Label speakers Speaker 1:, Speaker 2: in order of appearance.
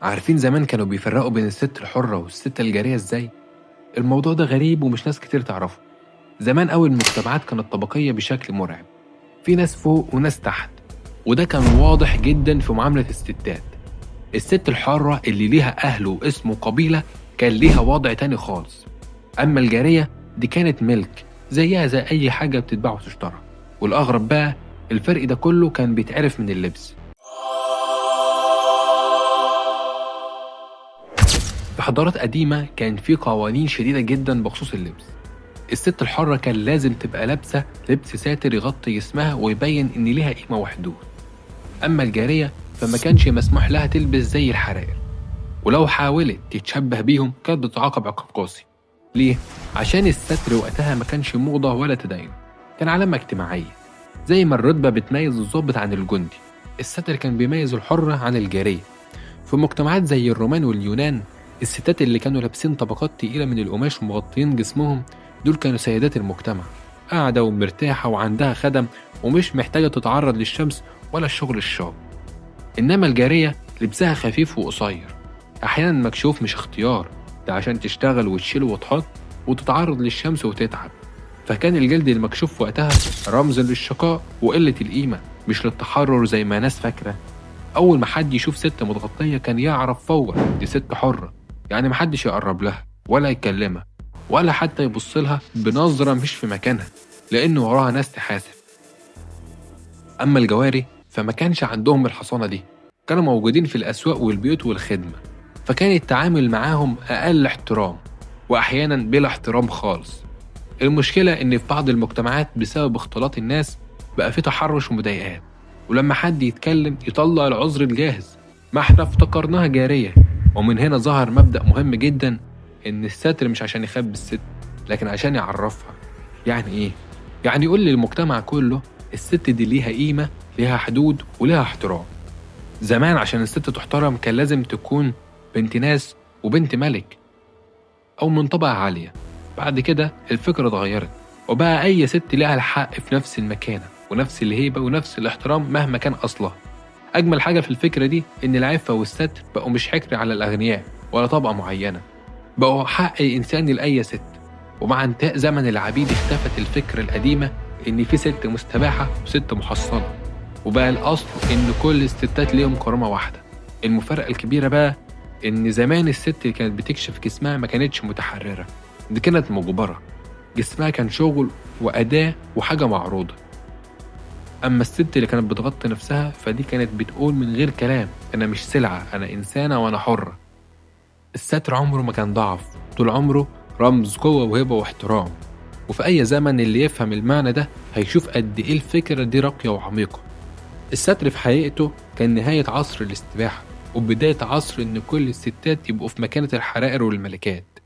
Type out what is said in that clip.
Speaker 1: عارفين زمان كانوا بيفرقوا بين الست الحرة والست الجارية ازاي؟ الموضوع ده غريب ومش ناس كتير تعرفه. زمان أوي المجتمعات كانت طبقية بشكل مرعب، في ناس فوق وناس تحت، وده كان واضح جدا في معاملة الستات. الست الحرة اللي ليها أهل واسم وقبيلة كان ليها وضع تاني خالص، أما الجارية دي كانت ملك زيها زي أي حاجة بتتباع وتشترى. والأغرب بقى الفرق ده كله كان بيتعرف من اللبس. في حضارات قديمة كان في قوانين شديدة جدا بخصوص اللبس. الست الحرة كان لازم تبقى لابسة لبس ساتر يغطي جسمها ويبين إن ليها قيمة وحدود. أما الجارية فما كانش مسموح لها تلبس زي الحرائر، ولو حاولت تتشبه بيهم كانت بتتعاقب عقاب قاسي. ليه؟ عشان الستر وقتها ما كانش موضة ولا تدين، كان علامة اجتماعية. زي ما الرتبة بتميز الضابط عن الجندي، الستر كان بيميز الحرة عن الجارية. في مجتمعات زي الرومان واليونان، الستات اللي كانوا لابسين طبقات تقيلة من القماش ومغطيين جسمهم دول كانوا سيدات المجتمع، قاعدة ومرتاحة وعندها خدم ومش محتاجة تتعرض للشمس ولا الشغل الشاق. إنما الجارية لبسها خفيف وقصير، أحيانا مكشوف مش اختيار، ده عشان تشتغل وتشيل وتحط وتتعرض للشمس وتتعب. فكان الجلد المكشوف وقتها رمز للشقاء وقلة القيمة، مش للتحرر زي ما ناس فاكرة. أول ما حد يشوف ست متغطية كان يعرف فورا دي ست حرة، يعني محدش يقرب لها ولا يكلمها ولا حتى يبص لها بنظرة مش في مكانها، لأن وراها ناس تحاسب. أما الجواري فما كانش عندهم الحصانة دي، كانوا موجودين في الأسواق والبيوت والخدمة، فكان التعامل معاهم أقل احترام وأحيانا بلا احترام خالص. المشكلة إن في بعض المجتمعات بسبب اختلاط الناس بقى في تحرش ومضايقات، ولما حد يتكلم يطلع العذر الجاهز، ما احنا افتكرناها جارية. ومن هنا ظهر مبدأ مهم جدا، إن الستر مش عشان يخبي الست، لكن عشان يعرفها. يعني إيه؟ يعني يقول للمجتمع كله الست دي ليها قيمة، ليها حدود وليها احترام. زمان عشان الست تحترم كان لازم تكون بنت ناس وبنت ملك أو من طبقة عالية. بعد كده الفكرة اتغيرت، وبقى أي ست لها الحق في نفس المكانة ونفس الهيبة ونفس الاحترام مهما كان أصلها. أجمل حاجة في الفكرة دي إن العفة والستر بقوا مش حكر على الأغنياء ولا طبقة معينة، بقوا حق إنساني لأي ست. ومع انتهاء زمن العبيد اختفت الفكرة القديمة إن في ست مستباحة وست محصنة، وبقى الأصل إن كل الستات ليهم كرامة واحدة. المفارقة الكبيرة بقى إن زمان الست اللي كانت بتكشف جسمها ما كانتش متحررة، دي كانت مجبرة، جسمها كان شغل وأداة وحاجة معروضة. أما الست اللي كانت بتغطي نفسها فدي كانت بتقول من غير كلام، أنا مش سلعة، أنا إنسانة وأنا حرة. الستر عمره ما كان ضعف، طول عمره رمز قوة وهبة واحترام. وفي أي زمن اللي يفهم المعنى ده هيشوف قد إيه الفكرة دي راقية وعميقة. الستر في حقيقته كان نهاية عصر الاستباحة وبداية عصر إن كل الستات يبقوا في مكانة الحرائر والملكات.